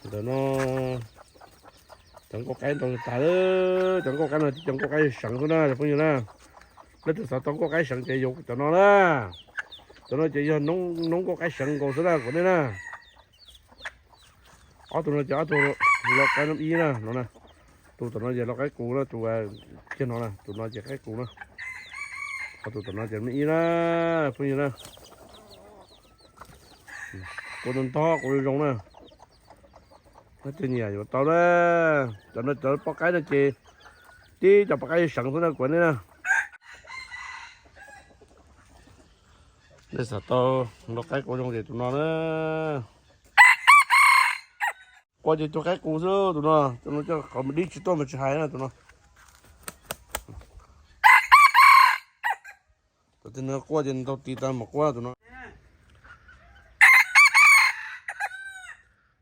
Ntawm no cov nkauj qaib ntau tag lawm, cov nkauj qaib no cov nkauj qaib seev xwb na cov phooj ywg na. Leej twg xav tau nkauj qaib seev ces yuav cov no na. Cov no ces yog noob nkauj qaib seev nkaus xwb na kuv nej na. Ob tug no ces ob tug lau qaib ib na no na. Tus tom no ces lau qaib qus na, tus kiag no na, tus no ces qaib qus na. Ho tus tom no ces ib na, phooj ywg na. Kua ntog ntog, kua zoo zoo na. Leej twg nyiam yuav tau na. Cov no cov poj qaib no ces tib cov poj qaib seev xwb na kuv nej na. Nej xav tau lau qaib kua zoo ces tus no na. Qua ces tus qaib qus xwb tus no, tus no coj qhov me dib tsis tuaj mas tsis hais na tus no. Tus twg nws qua ces nws tau tis tau mas qua tus no.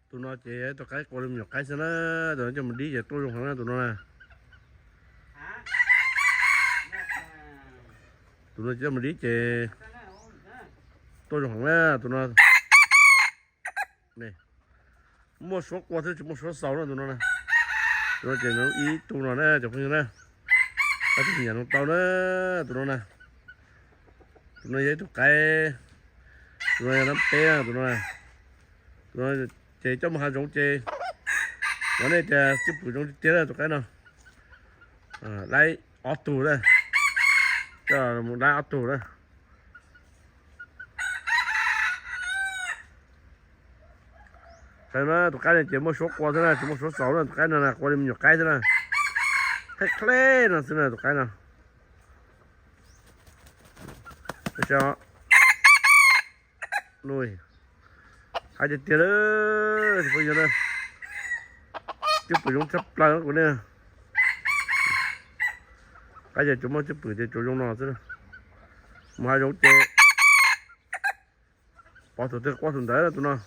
Tus no ces tus qaib qua li me nyuam qaib xwb na, tus no coj mus dib ces tuaj zoo heev na tus no na. Tus no coj mus dib ces tuaj zoo heev na tus no. Muaj suab qua xwb tsis muaj suab xaus na tus no na. Tus no ces nws ib tug no na cov phooj ywg na. Leej twg nyiam no tau na tus no na. Tus no yog ib tug qaib, tus no yog nab peb na tus no na. Tus no ces coj mus hav zoov ces, ua nej tias cwj pwm zoo tiag tiag na tus qaib no. Laib ob tug na, coj mus laib ob tug na. Saib na tus qaib no ces muaj suab qua xwb na, tsis muaj suab xaus na, tus qaib no na qua li me nyuam qaib xwb na. Qheb qheb no xwb na tus qaib no. Hais tiag tiag lawm tus phooj ywg na. Cwj pwm zoo tshaj plaws kuv nej. Qaib ces tsuas muaj cwj pwm ces tsuas zoo no xwb. Mus hav zoov ces pov tus twg qua tus ntawd tus no.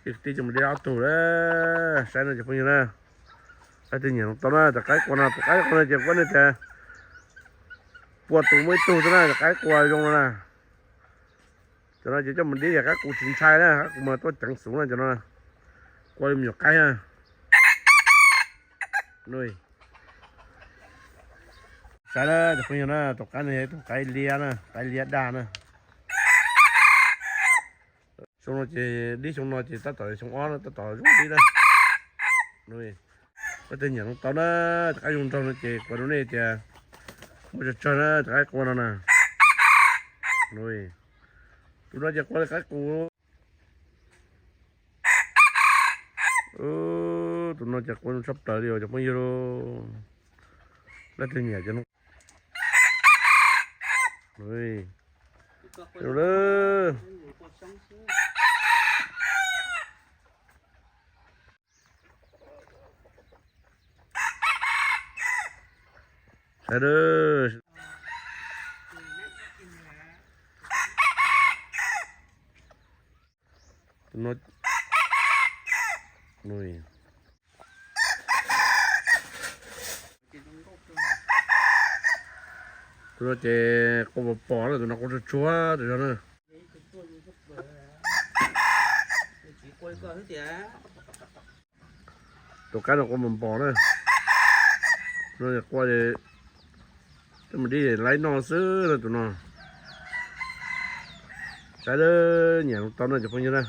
Tij coj mus dib ob tug lawm, saib no cov phooj ywg na. Leej twg nyiam no tau na, cov qaib qua no, tus qaib qua no ces kuv nej tias pua tus muaj ib tug xwb na, cov qaib qua zoo no na. Cov no ces coj mus dib yog qaib qus tsis ntshai na, qaib qus mas tuaj ceev xov na cov no. Qua li me nyuam qaib na. Saib na cov phooj ywg na, tus qaib no yog ib tug qaib liab na, qaib liab daj na. Xyoo no ces dib xyoo no ces tab tom xyoo ob na tab tom zoo dib na. Leej twg nyiam no tau na, cov qaib zoo nraug no ces kuv rau nej tias muaj tsawg tsawg na cov qaib qua no na. Tus no ces qua li qaib qus. Tus no ces qua zoo tshaj plaws li os cov phooj ywg. Leej twg nyiam ces no. Tus no ces qua pos pos na, tus no qua tsuag tsuag tus no na. Tus qaib no qua npos npos na. No qua coj mus dib laib noj xwb na tus no. Saib nyiam no tau na cov phooj ywg na.